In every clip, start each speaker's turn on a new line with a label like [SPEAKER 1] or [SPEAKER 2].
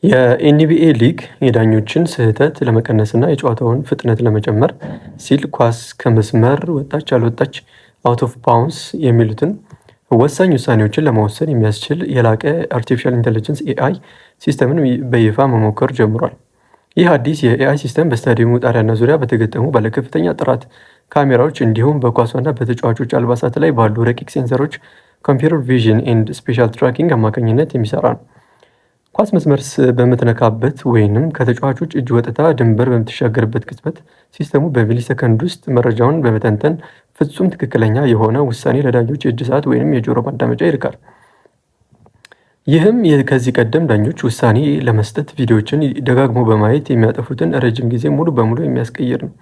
[SPEAKER 1] የ NBA ሊግ የዳኞችን ስህተት ለመቀነስና የጨዋታውን ፍጥነት ለመጨመር ሲል ኳስ ከመስመር ወጣች አልወጣች፣ out of bounds የሚሉትን ወሳኝ ውሳኔዎችን ለመወሰን የሚያስችል የላቀ artificial intelligence AI system ን በይፋ መሞከር ጀምሯል። ይህ አዲስ የ AI system በስታዲየሙ ጣሪያና ዙሪያ በተገጠሙ ባለከፍተኛ ጥራት ካሜራዎች እንዲሁም በኳሷና በተጫዋቾች አልባሳት ላይ ባሉ ረቂቅ sensor ኦች computer vision and spatial tracking አማካኝነት የሚሰራ ነው። ኳስ መስመር በምትነካበት ወይንም ከተጫዋቾች እጅ ወጥታ ድንበር በምትሻገርበት ቅጽበት system ኡ በሚሊ ሰከንድ ውስጥ መረጃውን በመተንተን ፍጹም ትክክለኛ የሆነ ውሳኔ ለዳኞች የእጅ ሰዓት ወይንም የጆሮ ማዳመጫ ይልካል። ይህም ከዚህ ቀደም ዳኞች ውሳኔ ለመስጠት ቪዲዮዎችን ደጋግሞ በማየት የሚያጠፉትን ረጅም ጊዜ ሙሉ በሙሉ የሚያስቀይር ነው።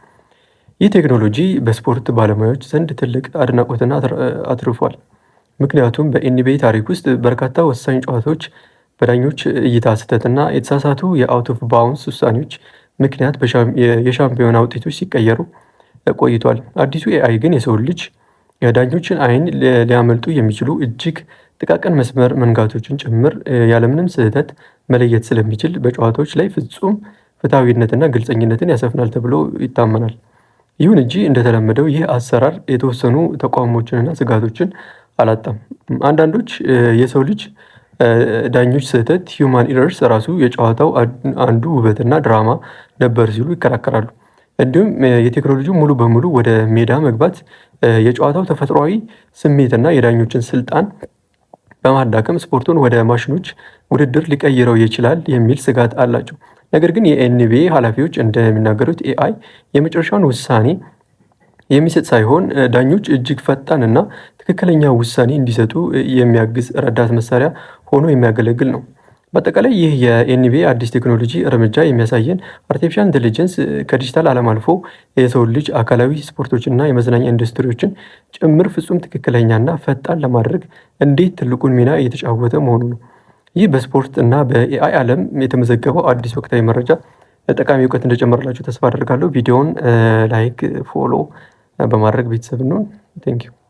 [SPEAKER 1] ይህ ቴክኖሎጂ በስፖርት ባለሙያዎች ዘንድ ትልቅ አድናቆትና አትርፏል። ምክንያቱም በ NBA ታሪክ ውስጥ በርካታ ወሳኝ ጨዋታዎች በዳኞች እይታ ስህተትና የተሳሳቱ የ out of bounds ውሳኔዎች ምክንያት የሻምፒዮና ውጤቶች ሲቀየሩ ቆይቷል። አዲሱ AI ግን የሰው ልጅ የዳኞችን አይን ሊያመልጡ የሚችሉ እጅግ ጥቃቅን መስመር መንካቶችን ጭምር ያለምንም ስህተት መለየት ስለሚችል በጨዋታዎች ላይ ፍጹም ፍትሐዊነትና ግልፀኝነትን ያሰፍናል ተብሎ ይታመናል። ይሁን እንጂ እንደተለመደው ይህ አሰራር የተወሰኑ ተቃውሞዎችንና ስጋቶችን አላጣም። አንዳንዶች የሰው ልጅ ዳኞች ስህተት human errors ራሱ የጨዋታው አንዱ ውበትና ድራማ ነበር ሲሉ ይከራከራሉ። እንዲሁም የቴክኖሎጂው ሙሉ በሙሉ ወደ ሜዳ መግባት የጨዋታው ተፈጥሯዊ ስሜትና የዳኞችን ስልጣን በማዳከም ስፖርቱን ወደ ማሽኖች ውድድር ሊቀይረው ይችላል የሚል ስጋት አላቸው። ነገር ግን የ NBA ኃላፊዎች እንደሚናገሩት AI የመጨረሻውን ውሳኔ የሚሰጥ ሳይሆን ዳኞች እጅግ ፈጣን እና ትክክለኛ ውሳኔ እንዲሰጡ የሚያግዝ ረዳት መሳሪያ ሆኖ የሚያገለግል ነው። በአጠቃላይ ይህ የ NBA አዲስ ቴክኖሎጂ እርምጃ የሚያሳየን artificial intelligence ከዲጂታል ዓለም አልፎ የሰው ልጅ አካላዊ ስፖርቶችና የመዝናኛ ኢንዱስትሪዎችን ጭምር ፍጹም ትክክለኛና ፈጣን ለማድረግ እንዴት ትልቁን ሚና እየተጫወተ መሆኑ ነው። ይህ በስፖርት እና በ AI ዓለም የተመዘገበው አዲስ ወቅታዊ መረጃ ጠቃሚ እውቀት እንደጨመረላችሁ ተስፋ አደርጋለሁ። ቪዲዮውን like፣ follow በማድረግ ቤተሰብ እንሁን። Thank you.